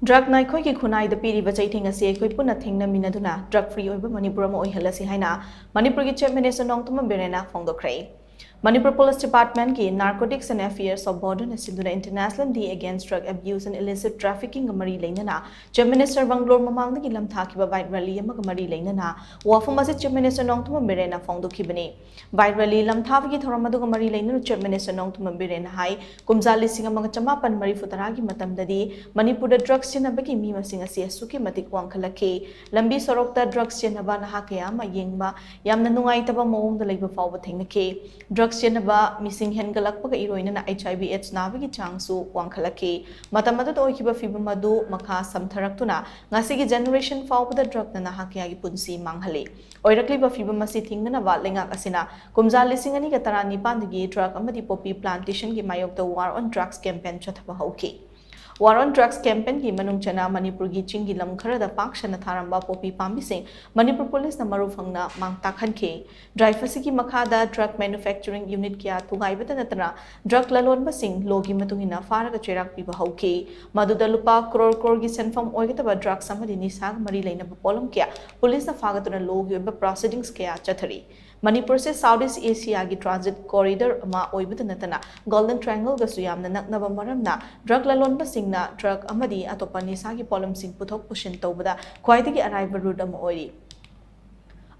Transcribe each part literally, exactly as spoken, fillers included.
Drug ꯅ ꯑꯩꯈꯣꯏꯒꯤ ꯈꯨꯟꯅꯥꯏꯗ ꯄꯤꯔꯤꯕ ꯆꯩꯊꯦꯡ ꯑꯁꯤ ꯑꯩꯈꯣꯏ ꯄꯨꯟꯅ ꯊꯦꯡꯅꯃꯤꯟꯅꯗꯨꯅ drug free ꯑꯣꯏꯕ ꯃꯅꯤꯄꯨꯔ ꯑꯃ ꯑꯣꯏꯍꯜꯂꯁꯤ ꯍꯥꯏꯅ ꯃꯅꯤꯄꯨꯔꯒꯤ Chief Minister Nongthombam ꯕꯤꯔꯦꯟꯅ ꯐꯣꯡꯗꯣꯛꯈ꯭ꯔꯦ꯫ Manipur Police Department ꯀꯤ Narcotics and Affairs of Border ꯅ ꯁꯤꯟꯗꯨꯅ International Day Against Drug Abuse and Illicit Trafficking ꯒ ꯃꯔꯤ ꯂꯩꯅꯅ Chief Minister ꯕꯪꯒ꯭ꯂꯣꯔ ꯃꯃꯥꯡꯗꯒꯤ ꯂꯝꯊꯥꯈꯤꯕ bike rally ꯑꯃꯒ ꯃꯔꯤ ꯂꯩꯅꯅ ꯋꯥꯐꯝ ꯑꯁꯤ Chief Minister Nongthombam ꯕꯤꯔꯦꯟꯅ ꯐꯣꯡꯗꯣꯛꯈꯤꯕꯅꯤ꯫ Bike rally ꯂꯝꯊꯥꯕꯒꯤ ꯊꯧꯔꯝ ꯑꯗꯨꯒ ꯃꯔꯤ ꯂꯩꯅꯅ Chief Minister ꯅꯣꯡꯊꯣꯝꯕꯝ ꯕꯤꯔꯦꯟꯅ ꯍꯥꯏ, ꯀꯨꯝꯖꯥ ꯂꯤꯁꯤꯡ ꯑꯃꯒ ꯆꯃꯥꯄꯟ ꯃꯔꯤꯐꯨ ꯇꯔꯥꯒꯤ ꯃꯇꯝꯗꯗꯤ ꯃꯅꯤꯄꯨꯔꯗ drug ꯁꯤꯖꯤꯟꯅꯕꯒꯤ ꯃꯤ ꯃꯁꯤꯡ ꯑꯁꯤ ꯑꯁꯨꯛꯀꯤ ꯃꯇꯤꯛ ꯋꯥꯡꯈꯠꯂꯛꯈꯤ꯫ ꯂꯝꯕꯤ ꯁꯣꯔꯣꯛꯇ drug ꯁꯤꯖꯤꯟꯅꯕ ꯅꯍꯥ ꯀꯌꯥ ꯑꯃ ꯌꯦꯡꯕ ꯌꯥꯝꯅ ꯅꯨꯡꯉꯥꯏꯇꯕ ꯃꯑꯣꯡꯗ ꯂꯩꯕ ꯐꯥꯎꯕ ꯊꯦꯡꯅꯈꯤ꯫ Drug ꯁꯤꯖꯤꯟꯅꯕ ꯃꯤꯁꯤꯡ ꯍꯦꯟꯒꯠꯂꯛꯄꯒ ꯏꯔꯣꯏꯅꯅ H I V AIDS ꯅꯥꯕꯒꯤ ꯆꯥꯡꯁꯨ ꯋꯥꯡꯈꯠꯂꯛꯈꯤ꯫ ꯃꯇꯝ ꯑꯗꯨꯗ ꯑꯣꯏꯈꯤꯕ ꯐꯤꯕꯝ ꯑꯗꯨ ꯃꯈꯥ ꯁꯝꯊꯔꯛꯇꯨꯅ ꯉꯁꯤꯒꯤ generation ꯐꯥꯎꯕꯗ drug ꯅ ꯅꯍꯥ ꯀꯌꯥꯒꯤ ꯄꯨꯟꯁꯤ ꯃꯥꯡꯍꯜꯂꯤ꯫ ꯑꯣꯏꯔꯛꯂꯤꯕ ꯐꯤꯕꯝ ꯑꯁꯤ ꯊꯤꯡꯅꯅꯕ ꯂꯩꯉꯥꯛ ꯑꯁꯤꯅ ꯀꯨꯝꯖꯥ ꯂꯤꯁꯤꯡ ꯑꯅꯤꯒ ꯇꯔꯥꯅꯤꯄꯥꯟꯗꯒꯤ drug ꯑꯃꯗꯤ poppy plantation ꯒꯤ ꯃꯥꯌꯣꯛꯇ War on Drugs campaign ꯆꯠꯊꯕ ꯍꯧꯈꯤ꯫ War on Drugs campaign ꯒꯤ ꯃꯅꯨꯡ ꯆꯟꯅ ꯃꯅꯤꯄꯨꯔꯒꯤ ꯆꯤꯡꯒꯤ ꯂꯝ ꯈꯔꯗ ꯄꯥꯛ ꯁꯟꯅ ꯊꯥꯔꯝꯕ poppy ꯄꯥꯝꯕꯤꯁꯤꯡ ꯃꯅꯤꯄꯨꯔ ꯄꯨꯂꯤꯁꯅ ꯃꯔꯨ ꯐꯪꯅ ꯃꯥꯡ ꯇꯥꯛꯍꯟꯈꯤ꯫ Drive ꯑꯁꯤꯒꯤ ꯃꯈꯥꯗ drug manufacturing unit ꯀꯌꯥ ꯊꯨꯒꯥꯏꯕꯇ ꯅꯠꯇꯅ drug ꯂꯂꯣꯟꯕꯁꯤꯡ law ꯒꯤ ꯃꯇꯨꯡ ꯏꯟꯅ ꯐꯥꯔꯒ ꯆꯩꯔꯥꯛ ꯄꯤꯕ ꯍꯧꯈꯤ꯫ ꯃꯗꯨꯗ ꯂꯨꯄꯥ ꯀ꯭ꯔꯣꯔ ꯀ꯭ꯔꯣꯔꯒꯤ ꯁꯦꯟꯐꯝ ꯑꯣꯏꯒꯗꯕ drugs ꯑꯃꯗꯤ ꯅꯤꯁꯥꯒ ꯃꯔꯤ ꯂꯩꯅꯕ ꯄꯣꯠꯂꯝ ꯀꯌꯥ ꯄꯨꯂꯤꯁꯅ ꯐꯥꯒꯠꯇꯨꯅ law ꯒꯤ ꯑꯣꯏꯕ proceedings ꯀꯌꯥ ꯆꯠꯊꯔꯤ꯫ ꯃꯅꯤꯄꯨꯔꯁꯦ South East Asia ꯒꯤ transit corridor ꯑꯃ ꯑꯣꯏꯕꯇ ꯅꯠꯇꯅ Golden Triangle ꯒꯁꯨ ꯌꯥꯝꯅ ꯅꯛꯅꯕ ꯃꯔꯝꯅ drug ꯂꯂꯣꯟꯕꯁꯤꯡꯅ drug ꯑꯃꯗꯤ ꯑꯇꯣꯞꯄ ꯅꯤꯁꯥꯒꯤ ꯄꯣꯠꯂꯝꯁꯤꯡ ꯄꯨꯊꯣꯛ ꯄꯨꯁꯤꯟ ꯇꯧꯕꯗ ꯈ꯭ꯋꯥꯏꯗꯒꯤ ꯑꯔꯥꯏꯕ route ꯑꯃ ꯑꯣꯏꯔꯤ꯫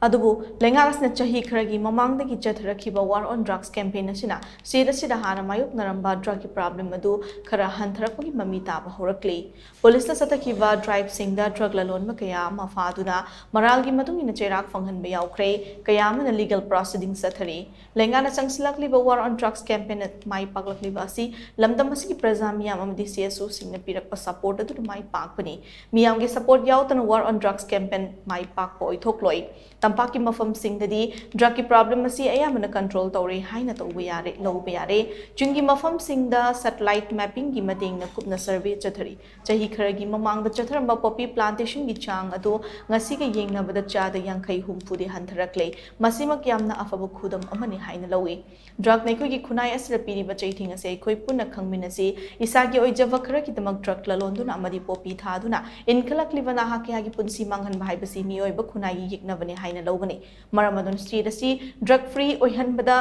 ꯑꯗꯨꯕꯨ ꯂꯩꯉꯥꯛ ꯑꯁꯤꯅ ꯆꯍꯤ ꯈꯔꯒꯤ ꯃꯃꯥꯡꯗꯒꯤ ꯆꯠꯊꯔꯛꯈꯤꯕ War on Drugs campaign ꯑꯁꯤꯅ state ꯑꯁꯤꯗ ꯍꯥꯟꯅ ꯃꯥꯌꯣꯛꯅꯔꯝꯕ drug ꯀꯤ problem ꯑꯗꯨ ꯈꯔ ꯍꯟꯊꯔꯛꯄꯒꯤ ꯃꯃꯤ ꯇꯥꯕ ꯍꯧꯔꯛꯂꯤ꯫ ꯄꯨꯂꯤꯁꯅ ꯆꯠꯊꯈꯤꯕ drive ꯁꯤꯡꯗ drug ꯂꯂꯣꯟꯕ ꯀꯌꯥ ꯑꯃ ꯐꯥꯗꯨꯅ ꯃꯔꯥꯜꯒꯤ ꯃꯇꯨꯡ ꯏꯟꯅ ꯆꯩꯔꯥꯛ ꯐꯪꯍꯟꯕ ꯌꯥꯎꯈ꯭ꯔꯦ, ꯀꯌꯥ ꯑꯃꯅ legal proceedings ꯆꯠꯊꯔꯤ꯫ ꯂꯩꯉꯥꯛꯅ ꯆꯪꯁꯤꯜꯂꯛꯂꯤꯕ War on Drugs campaign ꯃꯥꯏ ꯄꯥꯛꯂꯛꯂꯤꯕ ꯑꯁꯤ ꯂꯝꯗꯝ ꯑꯁꯤꯒꯤ ꯄ꯭ꯔꯖꯥ ꯃꯤꯌꯥꯝ ꯑꯃꯗꯤ C S O ꯁꯤꯡꯅ ꯄꯤꯔꯛꯄ support ꯑꯗꯨꯅ ꯃꯥꯏ ꯄꯥꯛꯄꯅꯤ꯫ ꯃꯤꯌꯥꯝꯒꯤ support ꯌꯥꯎꯗꯅ War on Drugs campaign ꯃꯥꯏ ꯄꯥꯛꯄ ꯑꯣꯏꯊꯣꯛꯂꯣꯏ꯫ ꯇꯝꯄꯥꯛꯀꯤ ꯃꯐꯝꯁꯤꯡꯗꯗꯤ ꯗ꯭ꯔꯒꯀꯤ ꯄ꯭ꯔꯣꯕ꯭ꯂꯦꯝ ꯑꯁꯤ ꯑꯌꯥꯝꯕꯅ ꯀꯟꯇ꯭ꯔꯣꯜ ꯇꯧꯔꯦ ꯍꯥꯏꯅ ꯇꯧꯕ ꯌꯥꯔꯦ, ꯂꯧꯕ ꯌꯥꯔꯦ꯫ ꯆꯤꯡꯒꯤ ꯃꯐꯝꯁꯤꯡꯗ ꯁꯦꯇꯦꯂꯥꯏꯠ ꯃꯦꯞꯄꯤꯡꯒꯤ ꯃꯇꯦꯡꯅ ꯀꯨꯞꯅ ꯁꯔꯚꯦ ꯆꯠꯊꯔꯤ꯫ ꯆꯍꯤ ꯈꯔꯒꯤ ꯃꯃꯥꯡꯗ ꯆꯠꯊꯔꯝꯕ ꯄꯣꯄꯤ ꯄ꯭ꯂꯥꯟꯇꯦꯁꯟꯒꯤ ꯆꯥꯡ ꯑꯗꯨ ꯉꯁꯤꯒ ꯌꯦꯡꯅꯕꯗ ꯆꯥꯗ ꯌꯥꯡꯈꯩ ꯍꯨꯝꯐꯨꯗꯤ ꯍꯟꯊꯔꯛꯂꯦ꯫ ꯃꯁꯤꯃꯛ ꯌꯥꯝꯅ ꯑꯐꯕ ꯈꯨꯗꯝ ꯑꯃꯅꯤ ꯍꯥꯏꯅ ꯂꯧꯏ꯫ ꯗ꯭ꯔꯒꯅ ꯑꯩꯈꯣꯏꯒꯤ ꯈꯨꯟꯅꯥꯏ ꯑꯁꯤꯗ ꯄꯤꯔꯤꯕ ꯆꯩꯊꯦꯡ ꯑꯁꯤ ꯑꯩꯈꯣꯏ ꯄꯨꯟꯅ ꯈꯪꯃꯤꯟꯅꯁꯤ꯫ ꯏꯁꯥꯒꯤ ꯑꯣꯏꯖꯕ ꯈꯔꯒꯤꯗꯃꯛ ꯗ꯭ꯔꯒ ꯂꯂꯣꯟꯗꯨꯅ ꯑꯃꯗꯤ ꯄꯣꯄꯤ ꯊꯥꯗꯨꯅ ꯏꯟꯈꯠꯂꯛꯂꯤꯕ ꯅꯍꯥ ꯀꯌꯥꯒꯤ ꯄꯨꯟꯁꯤ ꯃꯥꯡꯍꯟꯕ ꯍꯥꯏꯕꯁꯤ ꯃꯤꯑꯣꯏꯕ ꯈꯨꯟꯅꯥꯏꯒꯤ ꯌꯦꯛꯅꯕꯅꯤ ꯍꯥꯏꯅ ꯂꯧꯒꯅꯤ꯫ ꯃꯔꯝ ꯑꯗꯨꯅ ꯁ꯭ꯇꯦꯠ ꯑꯁꯤ ꯗ꯭ꯔꯒ ꯐ꯭ꯔꯤ ꯑꯣꯏꯍꯟꯕꯗ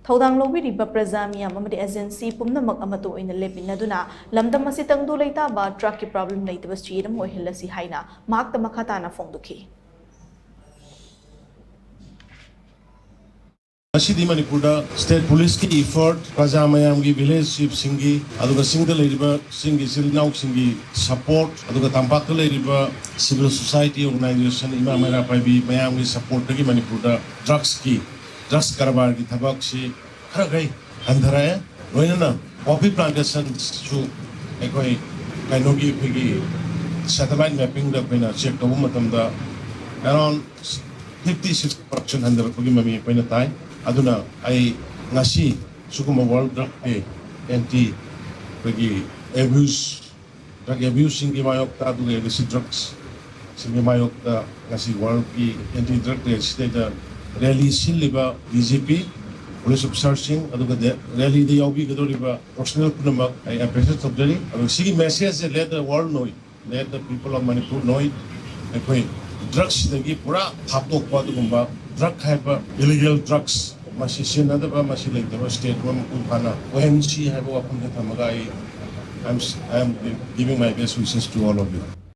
ꯊꯧꯗꯥꯡ ꯂꯧꯕꯤꯔꯤꯕ ꯄ꯭ꯔꯖꯥ ꯃꯤꯌꯥꯝ ꯑꯃꯗꯤ ꯑꯦꯖꯦꯟꯁꯤ ꯄꯨꯝꯅꯃꯛ ꯑꯃꯠꯇ ꯑꯣꯏꯅ ꯂꯦꯞꯃꯤꯟꯅꯗꯨꯅ ꯂꯝꯗꯝ ꯑꯁꯤ ꯇꯪꯗꯨ ꯂꯩꯇꯥꯕ, ꯗ꯭ꯔꯒꯀꯤ ꯄ꯭ꯔꯣꯕ꯭ꯂꯦꯝ ꯂꯩꯇꯕ ꯁ꯭ꯇꯦꯠ ꯑꯃ ꯑꯣꯏꯍꯜꯂꯁꯤ ꯍꯥꯏꯅ ꯃꯍꯥꯛꯇ ꯃꯈꯥ ꯇꯥꯅ ꯐꯣꯡꯗꯣꯛꯈꯤ꯫ ꯉꯁꯤꯗꯤ ꯃꯅꯤꯄꯨꯔꯗ ꯁ꯭ꯇꯦꯠ ꯄꯨꯂꯤꯁꯀꯤ ꯏꯐꯔꯠ, ꯄ꯭ꯔꯖꯥ ꯃꯌꯥꯝꯒꯤ, ꯚꯤꯂꯦꯖ ꯆꯤꯐꯁꯤꯡꯒꯤ, ꯑꯗꯨꯒ ꯆꯤꯡꯗ ꯂꯩꯔꯤꯕ ꯆꯤꯡꯒꯤ ꯏꯆꯤꯜ ꯏꯅꯥꯎꯁꯤꯡꯒꯤ ꯁꯄꯣꯔꯠ, ꯑꯗꯨꯒ ꯇꯝꯄꯥꯛꯇ ꯂꯩꯔꯤꯕ ꯁꯤꯚꯤꯜ ꯁꯣꯁꯥꯏꯇꯤ ꯑꯣꯔꯒꯅꯥꯏꯖꯦꯁꯟ, ꯏꯃꯥ ꯃꯩꯔꯥ ꯄꯥꯏꯕꯤ ꯃꯌꯥꯝꯒꯤ ꯁꯄꯣꯔꯠꯇꯒꯤ ꯃꯅꯤꯄꯨꯔꯗ ꯗ꯭ꯔꯒꯁꯀꯤ, ꯗ꯭ꯔꯒꯁ ꯀꯔꯕꯥꯔꯒꯤ ꯊꯕꯛꯁꯤ ꯈꯔꯈꯩ ꯍꯟꯊꯔꯛꯑꯦ꯫ ꯂꯣꯏꯅꯅ ꯄꯣꯄꯤ ꯄ꯭ꯂꯥꯟꯇꯦꯁꯟꯁꯨ ꯑꯩꯈꯣꯏ ꯀꯩꯅꯣꯒꯤ, ꯑꯩꯈꯣꯏꯒꯤ ꯁꯦꯇꯦꯂꯥꯏꯠ ꯃꯦꯞꯄꯤꯡꯗ ꯑꯩꯈꯣꯏꯅ ꯆꯦꯛ ꯇꯧꯕ ꯃꯇꯝꯗ around fifty sixty percent ꯍꯟꯊꯔꯛꯄꯒꯤ ꯃꯃꯤ ꯑꯩꯈꯣꯏꯅ ꯇꯥꯏ꯫ ꯑꯗꯨꯅ ꯑꯩ ꯉꯁꯤ ꯁꯤꯒꯨꯝꯕ ꯋꯥꯔꯜ ꯗ꯭ꯔꯒ ꯗꯦ, ꯑꯦꯟꯇꯤ ꯑꯩꯈꯣꯏꯒꯤ ꯑꯦꯕ꯭ꯌꯨꯁ, ꯗ꯭ꯔꯒ ꯑꯦꯕ꯭ꯌꯨꯁꯁꯤꯡꯒꯤ ꯃꯥꯌꯣꯛꯇ, ꯑꯗꯨꯒ ꯏꯂꯤꯁꯤꯠ ꯗ꯭ꯔꯒꯁ ꯁꯤꯡꯒꯤ ꯃꯥꯌꯣꯛꯇ ꯉꯁꯤ ꯋꯥꯔꯜꯒꯤ ꯑꯦꯟꯇꯤ ꯗ꯭ꯔꯒ ꯗꯦ ꯁꯤꯗꯩꯗ rally ꯁꯤꯜꯂꯤꯕ D G P, police ꯑꯣꯐꯤꯁꯥꯔꯁꯤꯡ, ꯑꯗꯨꯒ ꯗꯦ-, ꯔꯦꯂꯤꯗ ꯌꯥꯎꯕꯤꯒꯗꯧꯔꯤꯕ ꯄꯔꯁꯣꯅꯦꯜ ꯄꯨꯝꯅꯃꯛ ꯑꯩ ꯑꯦꯄ꯭ꯔꯤꯁꯤꯌꯦꯠ ꯇꯧꯖꯔꯤ꯫ ꯑꯗꯨꯒ ꯁꯤꯒꯤ ꯃꯦꯁꯦꯖꯁꯦ let the world know it, let the people of Manipur know it꯫ ꯑꯩꯈꯣꯏ ꯗ꯭ꯔꯒꯁꯤꯗꯒꯤ ꯄꯨꯔꯥ ꯊꯥꯞꯇꯣꯛꯄ, ꯑꯗꯨꯒꯨꯝꯕ ꯗ꯭ꯔꯒ ꯍꯥꯏꯕ ꯏꯂꯤꯒꯦꯜ ꯗ꯭ꯔꯒꯁ ꯃꯁꯤ ꯁꯤꯖꯤꯟꯅꯗꯕ, ꯃꯁꯤ ꯂꯩꯇꯕ ꯁ꯭ꯇꯦꯠ ꯑꯃ ꯃꯄꯨꯡ ꯐꯥꯅ ꯑꯣꯏꯍꯟꯁꯤ ꯍꯥꯏꯕ ꯋꯥꯐꯝꯁꯦ ꯊꯝꯃꯒ ꯑꯩ, I am, I am giving my best wishes to all of you꯫